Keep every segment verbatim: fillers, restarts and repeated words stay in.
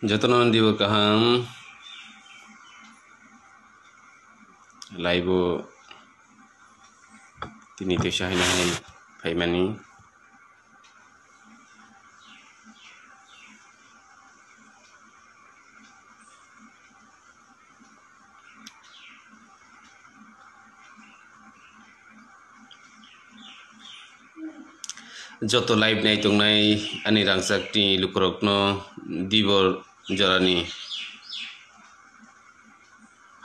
Jotono dibor kaham, live-o tini teisa haino hai phaimani. Joto live nai tongnai ani rangchakni lukurokno dibor jorani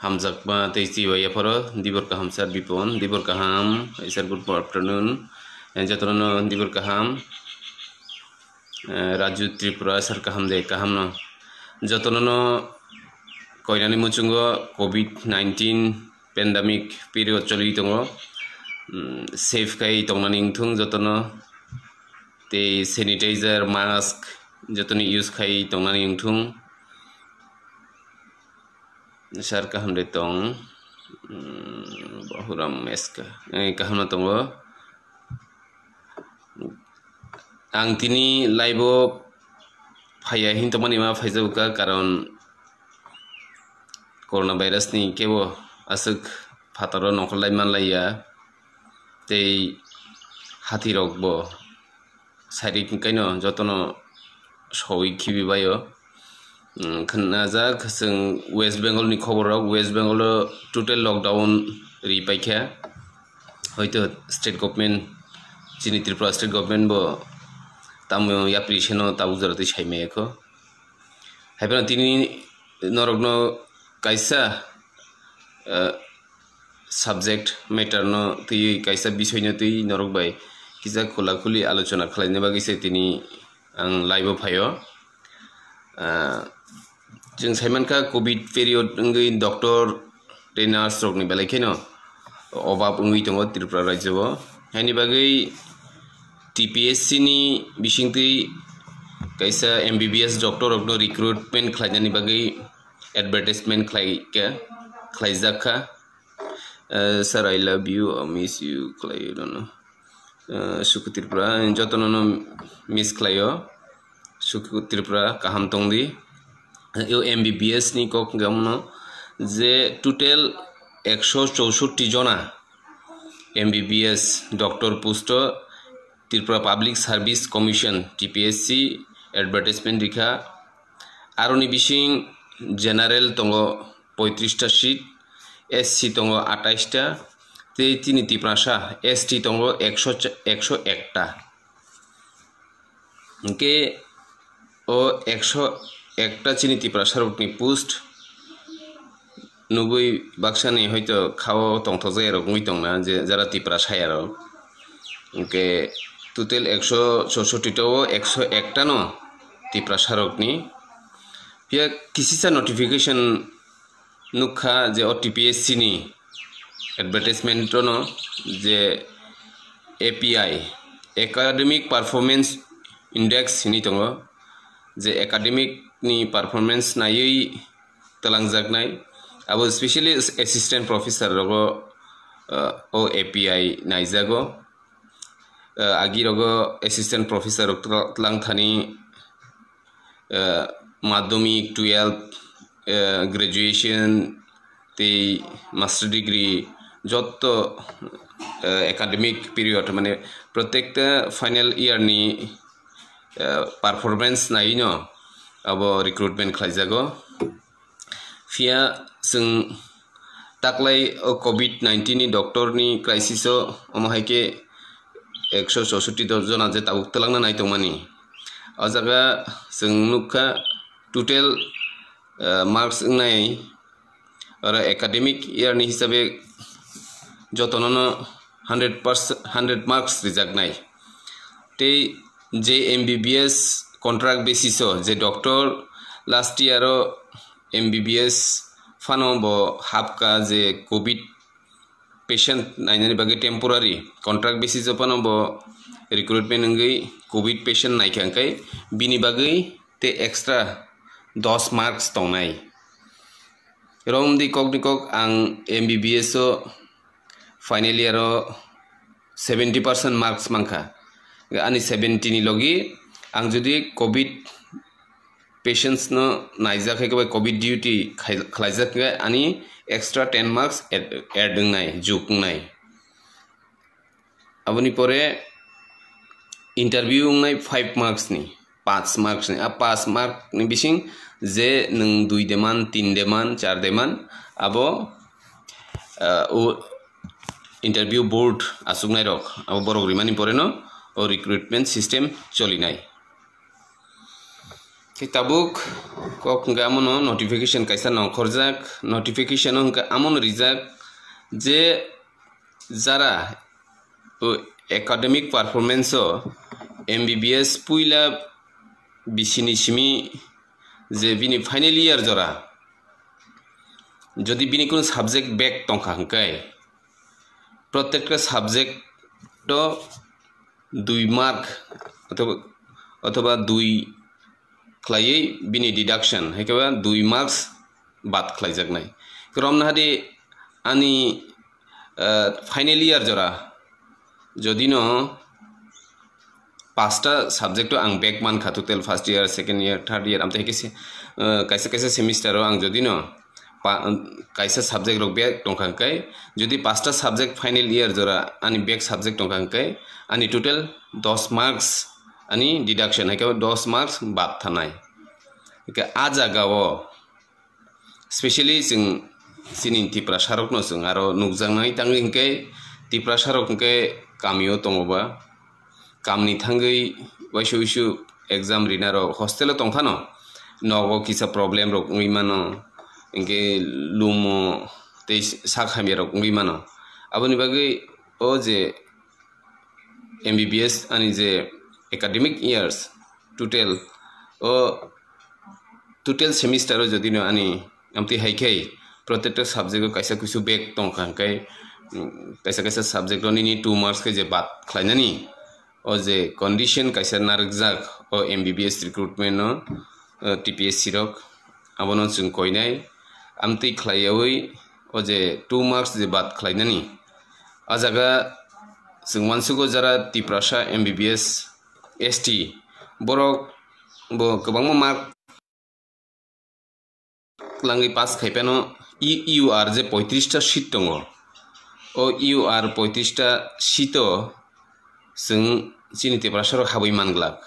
hamjakma tei chibai yapharo dibor kaham sir Bipon, dibor kaham sir, good afternoon. Jotono dibor kaham. Eh, Raju Tripura sir, kaham de, kaham no. Jotono no koinani muchungo covid nineteen pandemic period choli tongo. Mm, safe khai tongnani wngthung jotono. Tei sanitizer, mask jotoni use khai tongnani wngthung. Sir kaham de tong. Mm, Bahuram S K. Eh, kaham no tongo. Ang tini live-o phaiya hin tongmani ma phaijago ka, karon corona virus ni kebo aswk phataro nongkhorlai manlaiya, tei hathirokbo sairik kaino jotono sowi khibi baio. Mm, khnajak chwng West Bengal ni khobor rok, West Bengal o total lockdown ri paikha, hoito state government, chini Tripura state government bo tamo yapri seno tabuk jora twi sai maya kho. Haiphano tini norokno kaisa, eh, subject matter no twi, kaisa bisoi no twi norok bai kisa khula khuli alochona khlaina bagwi se tini ang live o phaio. Ah, chwng sai mankha covid period wngwi doctor tei nurse rokni belai kheno obab wngwi tongo Tripura rajyo o. Haini bagwi T P S C ni bisingtwi kaisa M B B S doctor rokno recruitment khlainani bagwi advertisement khlai kha, khlaijak kha. Eh, sir, I love you, I miss you khlai rwno. Eh, Suku Tripura, jotono no miss khlaio. Suku Tripura, kaham tongdi. Eh, yo M B B S ni kok hwnkhe amono je total ekso chousotti jona M B B S doctor post o Tripura Public Service Commission, T P S C, advertisement rikha. Aroni bising general tongo poitrista seat, S C tongo atais ta, tei chini Tiprasa S T tongo ekso, ekso ek ta. Hwnkhe o ekso ek ta chini Tiprasa rokni post nugwi baksani hoito khao tongthokjak rok wngwi tongna je jara Tiprasa ya rok. Hwnkhe total ekso chousotti ta o ekso ek ta no Tiprasa rokni. Phiya kisisa notification nukha je o T P S C ni advertisement no je A P I, Academic Performance Index hinwi tongo, je academic ni performance naiwi twlangjaknai, abo specially assistant professor rogo, uh, o A P I naijago. Uh, agi rogo assistant professor rok twla-, twlang thani, uh, madhyamik, twelve, uh, graduation tei master degree jotto, uh, academic period, mane, protekta final year ni, uh, performance naino abo recruitment khlaijago. Phiya chwng taklai o covid nineteen ni doctor ni crisis o, omo hai khe ekso chousotti jona je tabuk twlangna nai tongmani. O jaga chwng nukha total, eh, marks wngnai oro academic year ni hisabe jotono no hundred percent, hundred marks rijaknai. Tei je M B B S contract basis o je doctor last year o M B B S phano bo hapkha je covid patient nainani bagwi temporary contract basis o phano bo recruitment wngwi covid patient naikha, hwnkhe bini bagwi tei extra dos marks tongnai. Romdi kokni kok ang M B B S o final year o seventy percent marks mankha. Ani seventy ni logi ang jodi covid patients no naijak hai khe bai covid duty khai-, khlaijak khe ani extra ten marks add, add wngnai, juk wngnai. Aboni pore interview wngnai five marks ni, panch marks ni. A panch mark ni bising je nwng dui de man, tin de man, char de man, abo, ah, o interview board achuknai rok, abo borok rimani pore no o recruitment system cholinai. Khe tabuk kok hwnkhe amono notification kaisa nongkhorjak, notification o hwnkhe amono rijak je jara o academic performance o M B B S puila bisini simi je bini final year jora, jodi bini kunu subject back tongkha hwnkhe, protekta subject o dui mark othoba, othoba dui khlaiwi bini deduction, hai khe ba dui marks bad khlaijaknai. Romna hadi ani, ah, final year jora, jodi no pasta subject o ang back mankha, total first year, second year, third year, amtwi hai khe se, ah, kaisa kaisa semester o ang jodi no pa-, kaisa subject rok back tongkha hwnkhe, jodi pasta subject final year jora ani back subject tongkha hwnkhe, ani total dos marks ani deduction, hai khe dos marks bad thanai. Hwnkhe a jaga o specially chwng chini Tiprasa rok no chwng aro nukjaknai, tangwi hwnkhe Tiprasa rok hwnkhe kami o tongo ba, kamni thangwi waisa uisu exam rina rok hostel o tongphano nogo kisa problem rok wngwi mano, hwnkhe lumo tei sak hamya rok wngwi mano. Aboni bagwi o je M B B S ani je academic years total o total semester o jodi no ani amtwi hai khe protekta subject o kaisa kuisu back tongkha hwnkhe, mm, kaisa kaisa subject o nini two marks khe je bad khlainani, o je condition kaisa narwkjak o M B B S recruitment no, o T P S C rok, abono chwng koinai amtwi khlaiyawi o je two marks je bad khlainani. A jaga chwng uansugo jara Tiprasa M B B S, S T borok bo kwbangma mark langwi pass khai phano U R je poitrista seat tongo. O U R poitrista seat o chwng chini Tiprasa rok habwi man glak.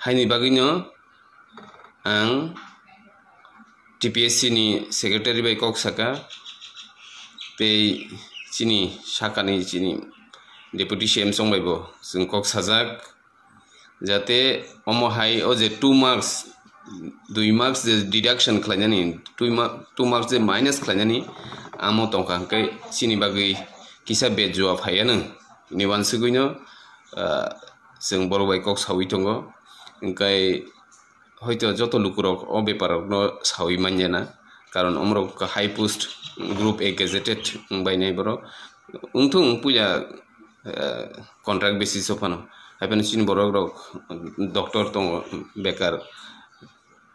Haini bagwino ang T P S C ni secretary bai kok saka, tei chini sakani chini deputy C M song bai bo chwng kok sajak, jate omo hai o je two marks, dui marks je deduction khlainani, two ma-, two marks je minus khlainani, amo tongkha hwnkhe chini bagwi kisa bejua phaiya nwng, ni uansugwino, ah, chwng borok bai kok saui tongo, hwnkhe hoito joto lukurok o bepar rokno saui manya na, karon omorok high post, group A gazetted wngbainai borok. Wngthung puila, eh, contract basis o phano, hai phano chini borok rok doctor tongo bekar,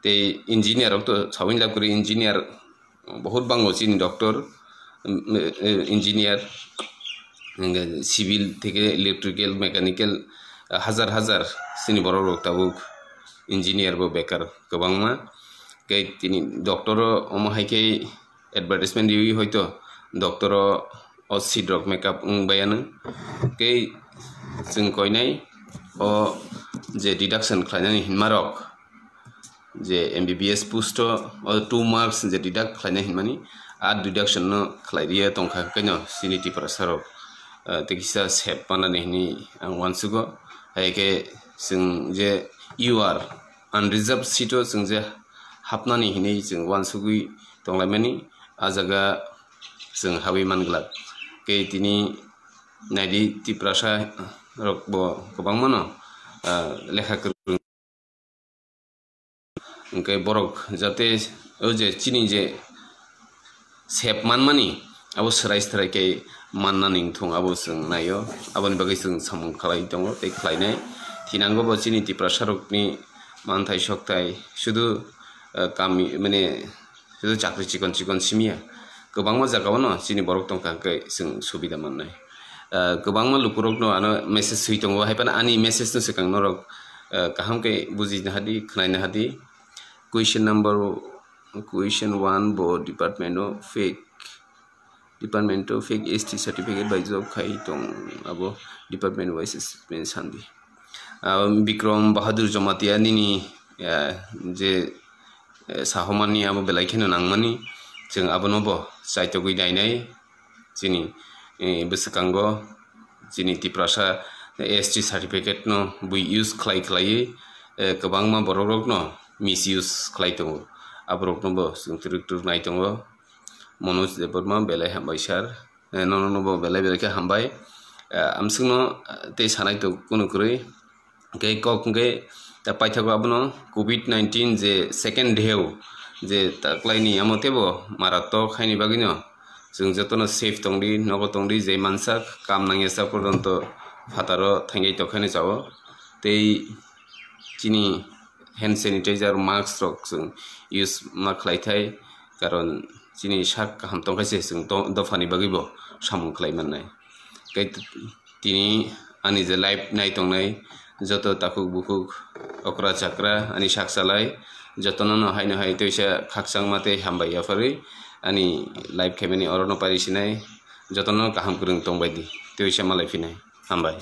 tei engineer rok to saui lab kwrwi, engineer Bahut bango chini doctor, mm, eh, engineer, hingke civil theke electrical, mechanical, ah, hajar hajar chini borok rok tabuk engineer bo bekar kwbangma. Tei tini doctor o omo hai khe advertisement riwi hoito doctor o, o seat rok make up wng baiya nw. Tei chwng koinai o je deduction khlainani hinma rok, je M B B S post o, o two marks je deduct khlainai hinmani, a deduction no khlai riya tongkha hwnkhe no chini Tiprasa rok, ah, tei kisa sep panani hinwi ang uansugo. Hai khe chwng je U R unreserved seat o chwng je hapnani hinwi chwng uansugwi tonglaimani, a jaga chwng habwi man glak. Tei tini naidi Tiprasa rok bo kwbangma no, ah, lekha kwrwng. Hingke borok jate o je chini je sep manmani abo swrai swrai khe mannani wngthung abo chwng naio, aboni bagwi chwng samung khlai tongo tei khlainai. Thinango bo chini Tiprasa rokni manthai sokthai sudu, eh, kami mane sudu chakri chikon chikon simiya, kwbangma jagao no chini borok tongkha hingke chwng subida mannai. Eh, kwbangma lukurokno ano message swi tongo, hai phano ani message no swkang norok, eh, kaham khe bujina hadi, khwnaina hadi. Question number, question one bo department o fake, department o fake S T certificate bai job khai tong, abo department wise statement sanbi. Ah, Bikram Bahadur Jamatia nini, eh, je, eh, sahomani abo belai kheno nangmani, chwng abono bo chaitogwi nainai. Chini, eh, bwswkango chini Tiprasa S T certificate no bui use khlai khlaiwi, eh, kwbangma borok rokno misuse khlai tongo. Aborokno bo chwng twrwk twrwk nai tongo. Manoj Debbarma belai hambai sir. Eh, nono no bo belai belai khe hambai. Eh, amswkno, eh, tei sanai to kunu kwrwi. Hwnkhe kok hwnkhe ta paithago abono covid nineteen je second wave je taklaini amo teibo maratok haini bagwino chwng jotono safe tongdi, nogo tongdi, je mansak kam nangya sak porjonto phataro thangjai tokhaino chao. Tei chini hand sanitizer, mask rok chwng use ma khlai thai, karon chini sak kaham tongkha se chwng do-, dophani bagwi bo samung khlai mannai. Tei t-, tini ani je live nai tongnai joto takhuk bukhuk okra chakra ani sak salai jotono no haino hai toisa khakchangma tei hambai yapharwi ani live khaimani orono pari sinai jotono kaham kwrwng tongbai di toisa malai phinai hambai.